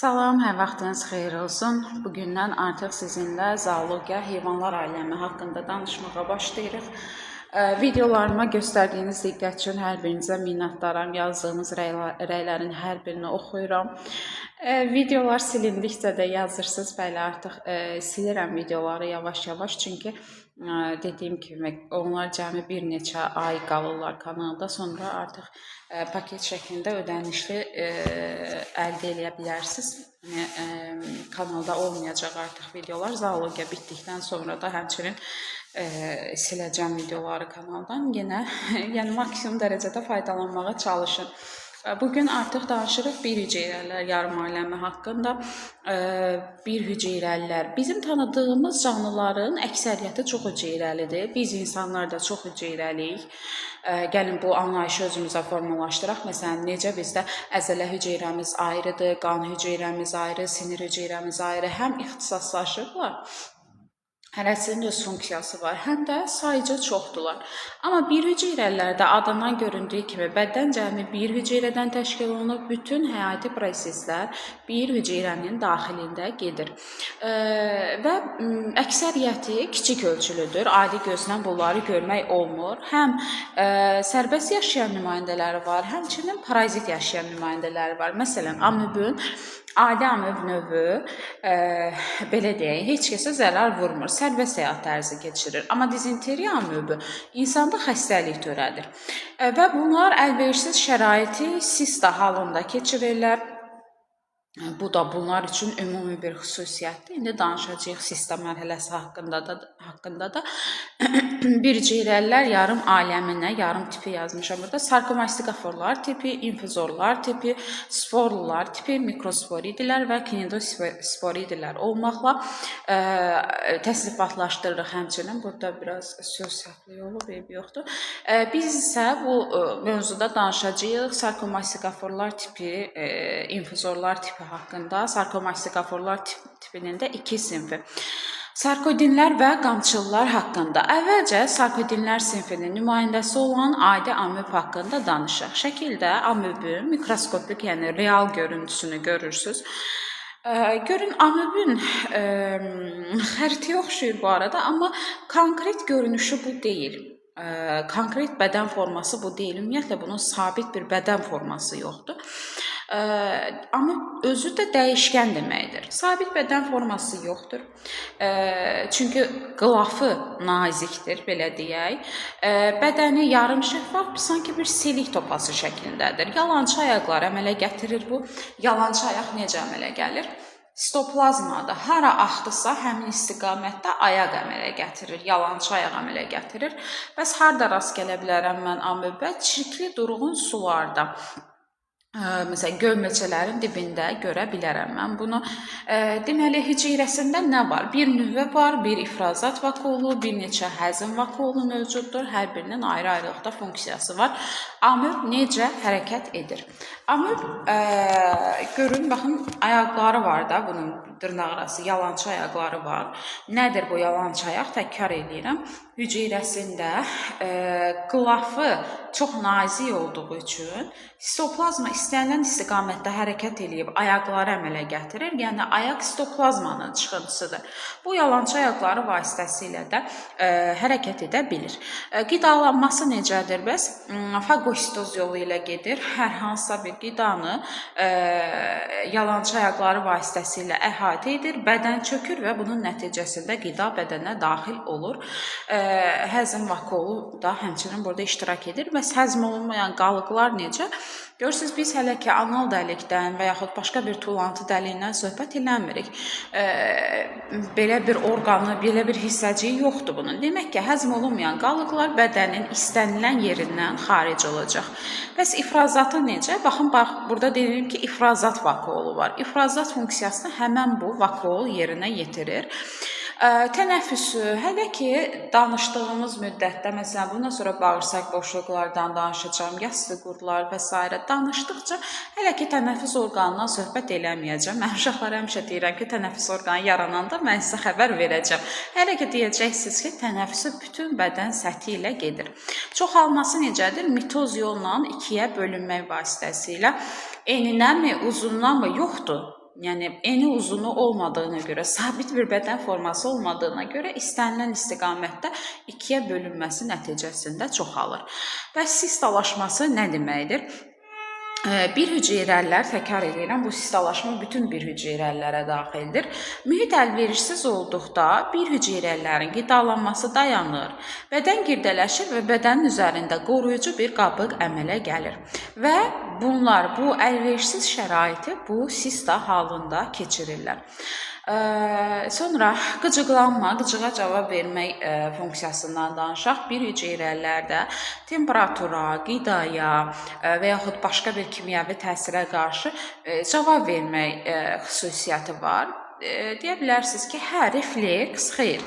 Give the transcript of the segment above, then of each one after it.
Salam, hər vaxtınız xeyir olsun. Bugündən artıq sizinlə zoologiya, heyvanlar aləmi haqqında danışmağa başlayırıq. Videolarıma göstərdiyiniz diqqət üçün hər birinizə minnətdaram. Yazdığınız rəylərin hər birini oxuyuram. Videolar silindikcə də yazırsınız. Bəli, artıq silirəm videoları yavaş-yavaş. Çünki dediyim kimi onlar cəmi bir neçə ay qalırlar kanalda. Sonra artıq paket şəklində ödənişli əldə eləyə bilərsiniz. Yəni kanalda olmayacaq artıq videolar. Zoologiya bitdikdən sonra da həmçinin siləcəm videoları kanaldan. Yenə yəni maksimum dərəcədə faydalanmağa çalışın. Bugün artıq danışırıq bir hüceyrəlilər yarım aləmi haqqında. Bir hüceyrəlilər. Bizim tanıdığımız canlıların əksəriyyəti çox hüceyrəlidir. Biz insanlar da çox hüceyrəliyik. Gəlin bu anlayışı özümüzə formalaşdıraq. Məsələn, necə bizdə əzələ hüceyrəmiz ayrıdır, qan hüceyrəmiz ayrı, sinir hüceyrəmiz ayrı, həm ixtisaslaşıblar. Hərəsinin öz funksiyası var, həm də sayıca çoxdular. Amma bir hüceyrəlilərdə adından göründüyü kimi bədən cəmi bir hüceyrədən təşkil olunub, bütün həyati proseslər bir hüceyrənin daxilində gedir. Və əksəriyyəti kiçik ölçülüdür. Adi gözlə bunları görmək olmur. Həm sərbəst yaşayan nümayəndələri var, həmçinin parazit yaşayan nümayəndələri var. Məsələn, amöbün adi amöb növü, belə deyək, heç kəsə zərər vurmur, sərbəst həyat tərzi keçirir. Amma dizenteriya amöbü insanda xəstəlik törədir. Və bunlar əlverişsiz şəraiti sista halında keçirirlər. Bu da bunlar üçün ümumi bir xüsusiyyətdir. İndi danışacağıq sista mərhələsi haqqında da. Bir hüceyrəlilər yarım aləminə, yarım tipi yazmışam burada. Sarkomastigoforlar tipi, infuzorlar tipi, sporlular tipi, mikrosporidilər və knidosporidilər olmaqla təsnifatlaşdırırıq həmçinin. Burada biraz söz səhvliyi olub, eybi yoxdur. Biz isə bu mövzuda danışacağıq sarkomastigoforlar tipi, infuzorlar tipi haqqında. Sarkomastigoforlar tipinin də iki sinfi. Sarkodinlər və qamçılılar haqqında. Əvvəlcə sarkodinlər sinfinin nümayəndəsi olan adi amöb haqqında danışaq. Şəkildə amöbün mikroskopik, yəni real görüntüsünü görürsüz. Görün, amöbün xəritəyə oxşayır bu arada, amma konkret görünüşü bu deyil. Konkret bədən forması bu deyil. Ümumiyyətlə bunun sabit bir bədən forması yoxdur. Amma özü də dəyişkən deməkdir. Sabit bədən forması yoxdur. Çünki qılafı nazikdir, belə deyək. Bədəni yarım şəffaf, sanki bir silik topası şəklindədir. Yalançı ayaqlar əmələ gətirir bu. Yalançı ayaq necə əmələ gəlir? Sitoplazmada hara axdısa, həmin istiqamətdə ayaq əmələ gətirir, yalançı ayaq əmələ gətirir. Bəs harda rast gələ bilərəm mən amöbə? Çirkli durğun sularda. Məsələn, göl meçələrin dibində görə bilərəm mən bunu. Deməli, hüceyrəsində nə var? Bir nüvə var, bir ifrazat vakuolu, bir neçə həzm vakuolu mövcuddur. Hər birinin ayrı-ayrılıqda funksiyası var. Amöb necə hərəkət edir? Amöb, görün, baxın, ayaqları var da, bunun dırnaqarası yalançı ayaqları var. Nədir bu yalançı ayaq? Təkrar eləyirəm. Hüceyrəsində qılafı çox nazik olduğu üçün sitoplazma istənilən istiqamətdə hərəkət eləyib ayaqları əmələ gətirir. Yəni ayaq sitoplazmanın çıxıntısıdır. Bu yalançı ayaqları vasitəsilə də hərəkət edə bilir. Qidalanması necədir bəs? Fagositoz yolu ilə gedir. Hər hansısa bir qidanı yalançı ayaqları vasitəsilə əhatə edir, bədən çökür və bunun nəticəsində qida bədənə daxil olur. Həzm vakuolu da həmçinin burada iştirak edir. Bəs həzm olunmayan qalıqlar necə? Görürsüz, biz hələ ki anal dəlikdən və yaxud başqa bir tullantı dəliyindən söhbət eləmirik. Belə bir orqanı, belə bir hissəciyi yoxdur bunun. Demək ki, həzm olunmayan qalıqlar bədənin istənilən yerindən xaric olacaq. Bəs ifrazatı necə? Baxın, bax, burada denilib ki, ifrazat vakuolu var. İfrazat funksiyasını həmən bu vakuol yerinə yetirir. Tənəffüsü hələ ki danışdığımız müddətdə, məsələn, bundan sonra bağırsaq boşluqlardan danışacağam, yassı qurdlar və s. danışdıqca hələ ki tənəffüs orqanından söhbət eləməyəcəm. Mən uşaqlara həmişə deyirəm ki, tənəffüs orqanı yarananda mən sizə xəbər verəcəm. Hələ ki deyəcəksiniz ki, tənəffüsü bütün bədən səthi ilə gedir. Çoxalması necədir? Mitoz yolla ikiyə bölünmək vasitəsilə eninəmi, uzununa mı yoxdur. Yəni eni uzunu olmadığına görə, sabit bir bədən forması olmadığına görə istənilən istiqamətdə ikiyə bölünməsi nəticəsində çoxalır. Bəs sistalaşması nə deməkdir? Bir hüceyrəlilər, təkrar edirəm, bu sistalaşma bütün bir hüceyrəlilərə daxildir. Mühit əlverişsiz olduqda bir hüceyrəlilərin qidalanması dayanır, bədən girdələşir və bədənin üzərində qoruyucu bir qabıq əmələ gəlir. Və bunlar bu əlverişsiz şəraiti bu sista halında keçirirlər. Sonra qıcıqlanma, qıcığa cavab vermək funksiyasından danışaq. Bir hüceyrəlilərdə temperatura, qidaya və yaxud başqa bir kimyəvi təsirə qarşı cavab vermək xüsusiyyəti var. Deyə bilərsiniz ki, hə, refleks, xeyr.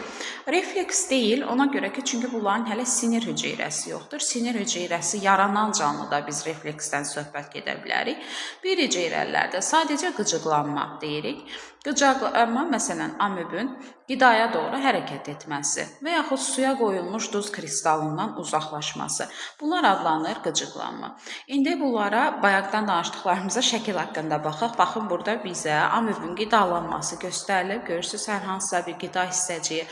Refleks deyil, ona görə ki, çünki bunların hələ sinir hüceyrəsi yoxdur. Sinir hüceyrəsi yaranan canlıda biz refleksdən söhbət gedə bilərik. Bir hüceyrəlilərdə sadəcə qıcıqlanma deyirik. Qıcıqlanma, məsələn, amöbün qidaya doğru hərəkət etməsi və yaxud suya qoyulmuş duz kristalından uzaqlaşması. Bunlar adlanır qıcıqlanma. İndi bunlara bayaqdan danışdıqlarımıza şəkil haqqında baxaq. Baxın, burada bizə amöbün qidalanması göstərilib. Görürsünüz, hər hansısa bir qida hissəciyi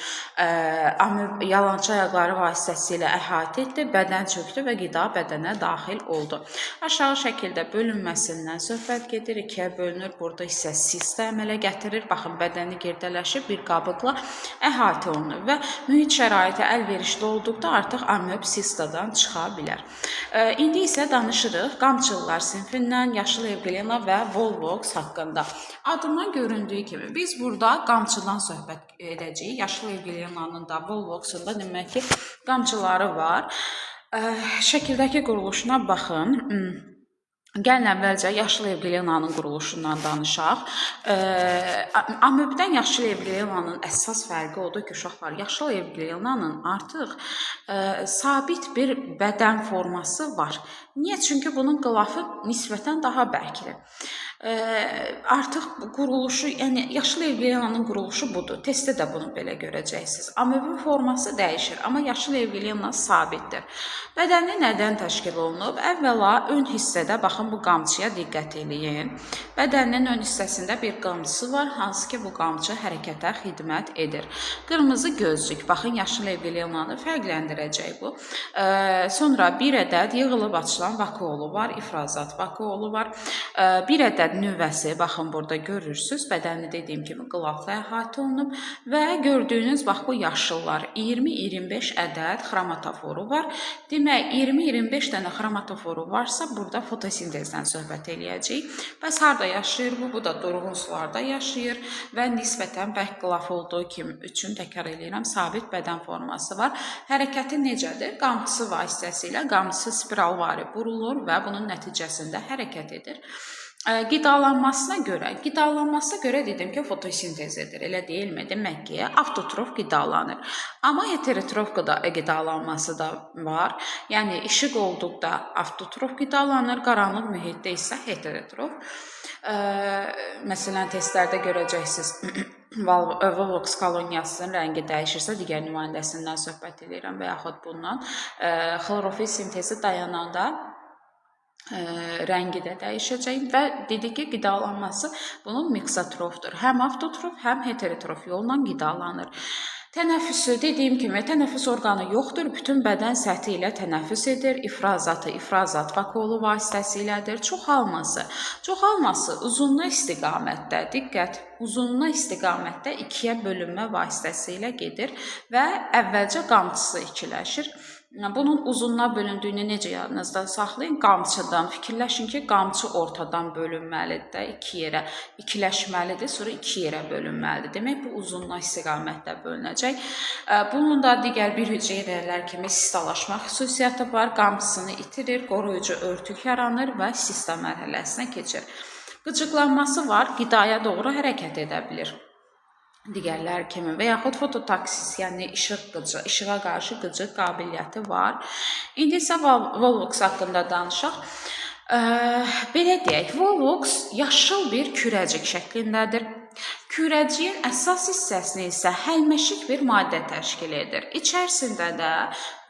amöb yalançı ayaqları vasitəsilə əhatə etdi, bədən çökdü və qida bədənə daxil oldu. Aşağı şəkildə bölünməsindən söhbət gedir, ikiyə bölünür. Burada isə sista əmələ gətirir. Baxın, bədəni girdələşib bir qabıqla əhatə olunur və mühit şəraiti əlverişli olduqda artıq amöb sistadan çıxa bilər. İndi isə danışırıq qamçılılar sinfindən, yaşıl evglena və Volvox haqqında. Adından göründüyü kimi biz burada qamçıdan söhbət edəcəyik. Yaşıl evglenanın da Volvoxun da demək ki, qamçıları var. Şəkildəki quruluşuna baxın. Gəlin əvvəlcə yaşıl evglenanın quruluşundan danışaq. Amöbdən yaşıl evglenanın əsas fərqi odur ki, uşaqlar, yaşıl evglenanın artıq sabit bir bədən forması var. Niyə? Çünki bunun qılafı nisbətən daha bərkdir. Artıq quruluşu, yəni yaşıl evglenanın quruluşu budur. Testdə də bunu belə görəcəksiniz. Amöbün forması dəyişir, amma yaşıl evglena sabitdir. Bədəni nədən təşkil olunub? Əvvəla ön hissədə baxın bu qamçıya diqqət eləyin. Bədəninin ön hissəsində bir qamçısı var, hansı ki bu qamçı hərəkətə xidmət edir. Qırmızı gözlük, baxın yaşıl evglenanı fərqləndirəcək bu. Sonra bir ədəd yığılıb açılan vakuolu var, ifrazat vakuolu var. Bir ədəd nüvəsi, baxın burada görürsünüz, bədəni dediyim kimi qılafla əhatə olunub və gördüyünüz bax bu yaşıllar 20-25 ədəd xromatoforu var. Demək 20-25 dənə xromatoforu varsa burada fotosintezdən söhbət eləyəcəyik. Bəs harda yaşayır bu? Bu da durğun sularda yaşayır və nisbətən bərk qılaf olduğu kimi üçün təkrar eləyirəm, sabit bədən forması var. Hərəkəti necədir? Qamçısı vasitəsilə qamçısı spiralvari burulur və bunun nəticəsində hərəkət edir. Qidalanmasına görə dedim ki, fotosintez edir, elə deyilmi? Demək ki, avtotrof qidalanır. Amma heterotrof qidalanması da var. Yəni, işıq olduqda avtotrof qidalanır, qaranlıq mühitdə isə heterotrof. Məsələn, testlərdə görəcəksiniz, Volvox koloniyasının rəngi dəyişirsə, digər nümayəndəsindən söhbət edirəm və yaxud bundan. Xlorofil sintezi dayananda rəngi də dəyişəcək və dedik ki, qidalanması bunun miksotrofdur. Həm avtotrof, həm heterotrof yolla qidalanır. Tənəffüsü, dediyim kimi, tənəffüs orqanı yoxdur. Bütün bədən səthi ilə tənəffüs edir. İfrazatı, ifrazat vakuolu vasitəsilədir. Çoxalması. Çoxalması uzunluq istiqamətdə, diqqət, uzunluq istiqamətdə ikiyə bölünmə vasitəsilə gedir və əvvəlcə qamçısı ikiləşir. Bunun uzunluğa bölündüyünü necə yadınızda saxlayın? Qamçıdan. Fikirləşin ki, qamçı ortadan bölünməlidir də, iki yerə ikiləşməlidir, sonra iki yerə bölünməlidir. Demək, bu uzunluğa istiqamətdə bölünəcək. Bunun da digər bir hüceyrələr kimi sistalaşma xüsusiyyəti var. Qamçısını itirir, qoruyucu örtük yaranır və sista mərhələsinə keçir. Qıcıqlanması var, qidaya doğru hərəkət edə bilir digərlər kimi və yaxud fototaksis, yəni işıq qıcı, işığa qarşı qıcıq qabiliyyəti var. İndi isə Volvox haqqında danışaq. Belə deyək, Volvox yaşıl bir kürəcik şəklindədir. Kürəciyin əsas hissəsini isə həlməşik bir maddə təşkil edir. İçərisində də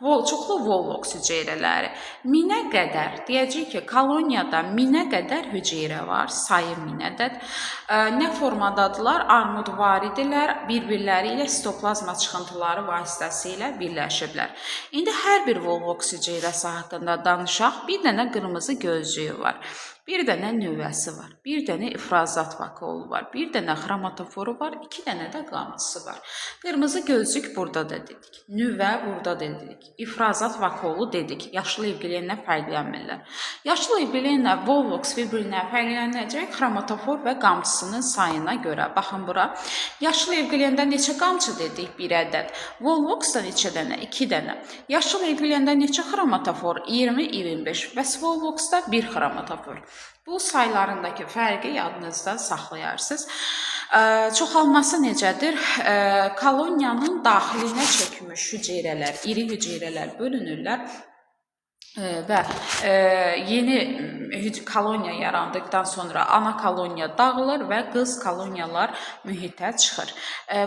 çoxlu volvoks hüceyrələri. 1000-ə qədər, deyəcəyik ki, koloniyada 1000-ə qədər hüceyrə var, sayı 1000 ədəd. Nə formadadılar? Armudvaridirlər, bir-birləri ilə sitoplazma çıxıntıları vasitəsilə birləşiblər. İndi hər bir volvoks hüceyrəsi haqqında danışaq. Bir dənə qırmızı gözcüyü var, bir dənə nüvəsi var, bir dənə ifrazat vakuolu var, bir dənə xromatoforu var, 2 dənə də qamçısı var. Qırmızı gözcük burada da dedik, nüvə burada da dedik, ifrazat vakuolu dedik. Yaşıl evqlenlə fərqlənmirlər. Yaşıl evqlenlə volvoks bir-birindən fərqlənəcək xromatofor və qamçısının sayına görə. Baxın bura. Yaşıl evqlendə neçə qamçı dedik? 1 ədəd. Volvoksda neçə dənə? 2 dənə. Yaşıl evqlendə neçə xromatofor? 20, 25. Bəs volvoksda 1 xromatofor. Bu saylarındakı fərqi yadınızda saxlayarsınız. Çoxalması necədir? Koloniyanın daxilinə çökmüş hüceyrələr, iri hüceyrələr bölünürlər və yeni koloniya yarandıqdan sonra ana koloniya dağılır və qız koloniyalar mühitə çıxır.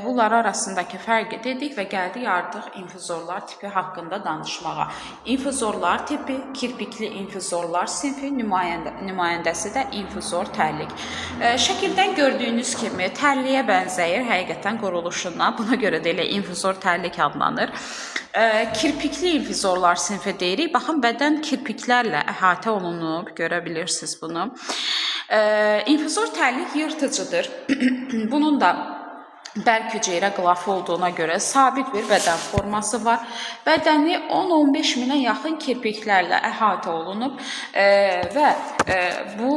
Bunlar arasındakı fərqi dedik və gəldik artıq infuzorlar tipi haqqında danışmağa. İnfuzorlar tipi, kirpikli infuzorlar sinfi nümayəndəsi də infuzor tərlik. Şəkildən gördüyünüz kimi tərliyə bənzəyir həqiqətən quruluşundan. Buna görə də elə infuzor tərlik adlanır. Kirpikli infuzorlar sinfi deyirik. Baxın, bədən kirpiklərlə əhatə olunub, görə bilirsiniz bunu. İnfuzor tərlik yırtıcıdır. Bunun da bərk hüceyrə qılafı olduğuna görə sabit bir bədən forması var. Bədəni 10-15 minə yaxın kirpiklərlə əhatə olunub və bu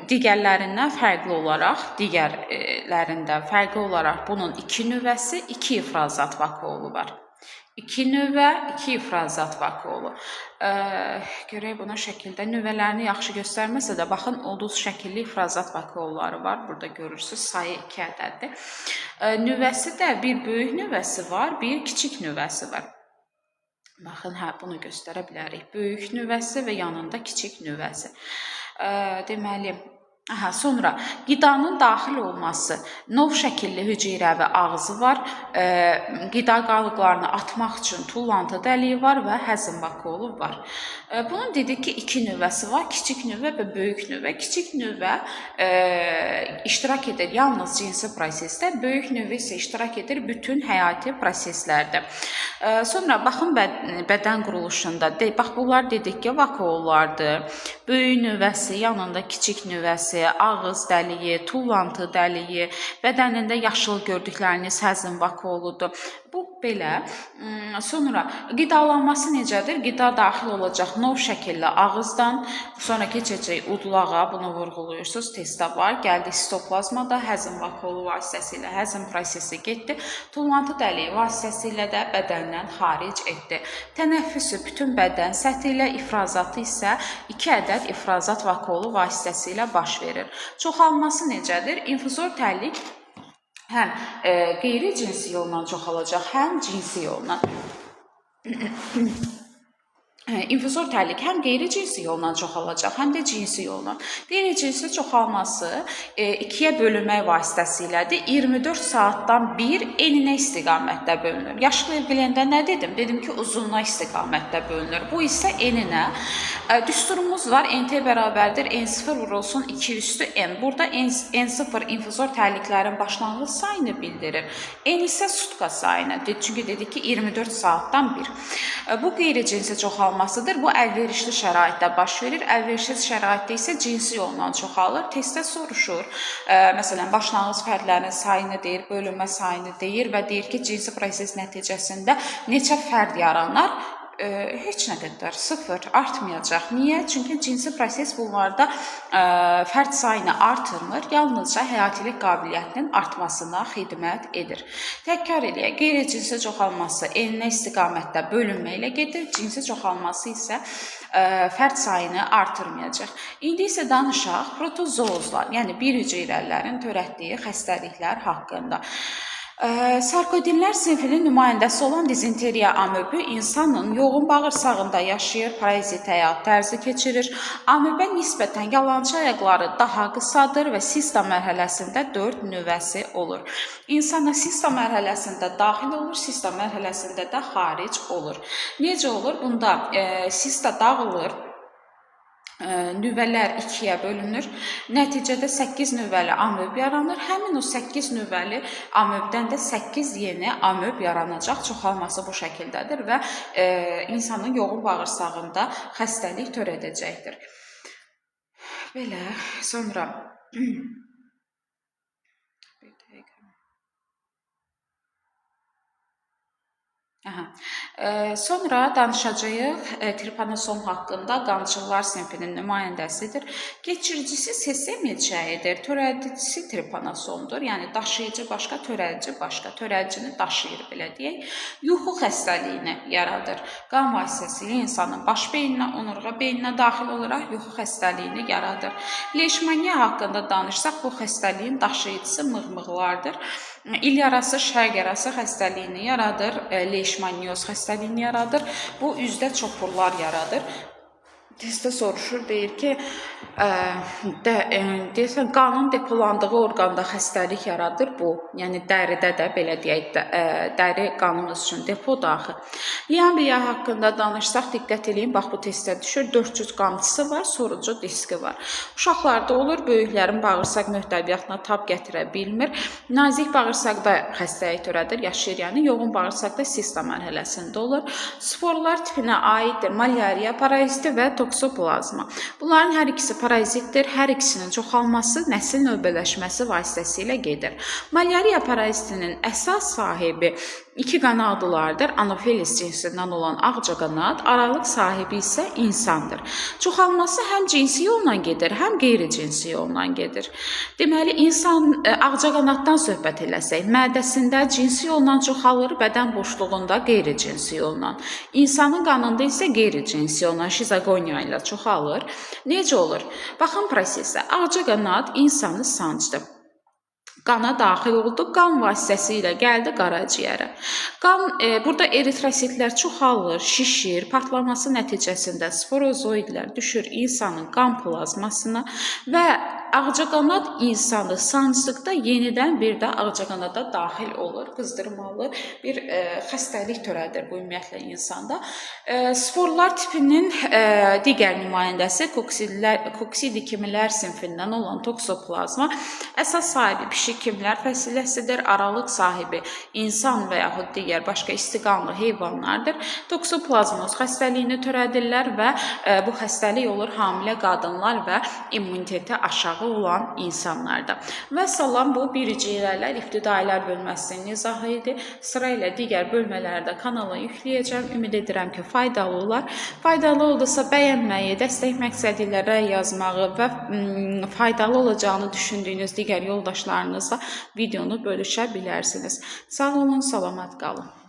digərlərindən fərqli olaraq, bunun 2 nüvəsi, 2 ifrazat vakuolu var. 2 nüvə, 2 ifrazat vakuolu. Görək buna şəkildə nüvələrini yaxşı göstərməsə də baxın ulduz şəkilli ifrazat vakuolları var. Burada görürsünüz sayı 2 ədəddir. Nüvəsi də bir böyük nüvəsi var, bir kiçik nüvəsi var. Baxın, hə, bunu göstərə bilərik. Böyük nüvəsi və yanında kiçik nüvəsi. Deməli, aha, sonra qidanın daxil olması, nov şəkilli hüceyrəvi ağzı var, qida qalıqlarını atmaq üçün tullantı dəliyi var və həzm vakuolu var. Bunun dedik ki, 2 nüvəsi var, kiçik nüvə və böyük nüvə. Kiçik nüvə iştirak edir yalnız cinsi prosesdə, böyük nüvə isə iştirak edir bütün həyati proseslərdə. Sonra baxın bədən quruluşunda, bax bunlar dedik ki, vakuollardır. Böyük nüvəsi, yanında kiçik nüvəsi, ağız dəliyi, tullantı dəliyi, bədənində yaşıl gördükləriniz həzm vakuoludur. Bu belə. Sonra qidalanması necədir? Qida daxil olacaq nov şəkilli ağızdan, sonra keçəcək udlağa, bunu vurğuluyursunuz, testdə var. Gəldik sitoplazmada həzm vakuolu vasitəsilə həzm prosesi getdi. Tullantı dəliyi vasitəsilə də bədəndən xaric etdi. Tənəffüsü bütün bədən səthi ilə, ifrazatı isə 2 ədəd ifrazat vakuolu vasitəsilə baş verir. Çoxalması necədir? İnfuzor tərlik həm qeyri-cinsi yolla çoxalacaq, həm cinsi yolla. İnfuzor tərlik həm qeyri-cinsi yolla çoxalacaq, həm də cinsi yolla. Qeyri-cinsi çoxalması 2-yə bölünmək vasitəsilədir. 24 saatdan bir eninə istiqamətdə bölünür. Yaşıl evqilində nə dedim? Dedim ki, uzunluğa istiqamətdə bölünür. Bu isə eninə. Düsturumuz var. NT bərabərdir N0 vurulsun 2 üstü N. Burada N0 infuzor tərliklərin başlanğıc sayını bildirir. N isə sutka sayını. Çünki dedik ki, 24 saatdan bir. Bu qeyri-cinsi çoxalmasıdır. Bu əlverişli şəraitdə baş verir. Əlverişsiz şəraitdə isə cinsi yolla çoxalır. Testdə soruşur. Məsələn, başlanğıc fərdlərin sayını deyir, bölünmə sayını deyir və deyir ki, cinsi proses nəticəsində neçə fərd yaranar? Heç nə qədər, 0 artmayacaq. Niyə? Çünki cinsi proses bunlarda fərd sayını artırmır, yalnızca həyatilik qabiliyyətinin artmasına xidmət edir. Təkrar eləyək, qeyri-cinsi çoxalması eninə istiqamətdə bölünmə ilə gedir, cinsi çoxalması isə fərd sayını artırmayacaq. İndi isə danışaq protozoozlar, yəni bir hüceyrəlilərin törətdiyi xəstəliklər haqqında. Sarkodinlər sinfinin nümayəndəsi olan dizenteriya amöbü insanın yoğun bağırsağında yaşayır, parazit həyat tərzi keçirir. Amöbə nisbətən yalançı ayaqları daha qısadır və sista mərhələsində 4 nüvəsi olur. İnsana sista mərhələsində daxil olur, sista mərhələsində də xaric olur. Necə olur? Bunda sista dağılır. Nüvələr ikiyə bölünür. Nəticədə 8 nüvəli amöb yaranır. Həmin o 8 nüvəli amöbdən də 8 yeni amöb yaranacaq. Çoxalması bu şəkildədir və insanın yoğun bağırsağında xəstəlik törədəcəkdir. Belə, sonra bir dəqiqə. Aha. Sonra danışacağıq tripanosom haqqında, qançıllar sinfinin nümayəndəsidir. Keçiricisi sese milçəyidir, törədicisi tripanosomdur. Yəni daşıyıcı başqa, törədici başqa. Törədicini daşıyır belə deyək. Yuxu xəstəliyini yaradır. Qan vasitəsilə insanın baş beyninə, onurğa beyninə daxil olaraq yuxu xəstəliyini yaradır. Leishmaniya haqqında danışsaq, bu xəstəliyin daşıyıcısı mığmığlardır. İl yarası, şərq yarası xəstəliyini yaradır, leishmanioz xəstəliyini yaradır. Bu üzdə çopurlar yaradır. Testdə soruşur, deyir ki, deyəsən qanın depolandığı orqanda xəstəlik yaradır bu. Yəni dəridə də belə deyək, də, dəri qanımız üçün depodur axı. Liambiya haqqında danışsaq, diqqət eləyin, bax bu testdə düşür. 400 qamçısı var, sorucu diski var. Uşaqlarda olur, böyüklərin bağırsaq möhtəviyyatına tab gətirə bilmir. Nazik bağırsaqda xəstəlik törədir, yaşayır, yəni yoğun bağırsaqda sista mərhələsində olur. Sporlar tipinə aiddir malyariya paraziti və toksoplazma. Bunların hər ikisi parazitdir. Hər ikisinin çoxalması nəsil növbələşməsi vasitəsilə gedir. Malyariya parazitinin əsas sahibi iki qanadlılardır. Anopheles cinsindən olan ağcaqanad, aralıq sahibi isə insandır. Çoxalması həm cinsi yolla gedir, həm qeyri-cinsi yolla gedir. Deməli, insan ağcaqanaddan söhbət eləsək, mədəsində cinsi yolla çoxalır, bədən boşluğunda qeyri-cinsi yolla. İnsanın qanında isə qeyri-cinsi yolla, şizogoniya ilə çoxalır. Necə olur? Baxın prosesə. Ağcaqanad insanı sancdı. Qana daxil oldu, qan vasitəsilə gəldi qaraciyərə. Qan burada eritrositlər çoxalır, şişir, partlaması nəticəsində sporozoidlər düşür insanın qan plazmasına və ağcaqanad insanı sancdıqda yenidən bir də ağcaqanada daxil olur. Qızdırmalı bir xəstəlik törədir bu ümumiyyətlə insanda. Sporlar tipinin digər nümayəndəsi koksidi kimilər sinfindən olan toksoplazma əsas sahibi pişik kimlər fəsiləsidir, aralıq sahibi insan və yaxud digər başqa istiqanlı heyvanlardır. Toksoplazmoz xəstəliyini törədirlər və bu xəstəlik olur hamilə qadınlar və immuniteti aşağı olan insanlarda. Və salam, bu biricilər, ibtidailər bölməsinin izahı idi. Sırayla digər bölmələrdə kanala yükləyəcəm. Ümid edirəm ki, faydalı olar. Faydalı oldusa bəyənməyi, dəstək məqsədi ilə rəy yazmağı və faydalı olacağını düşündüyünüz digər yoldaşlarınızla videonu bölüşə bilərsiniz. Sağ olun, salamat qalın.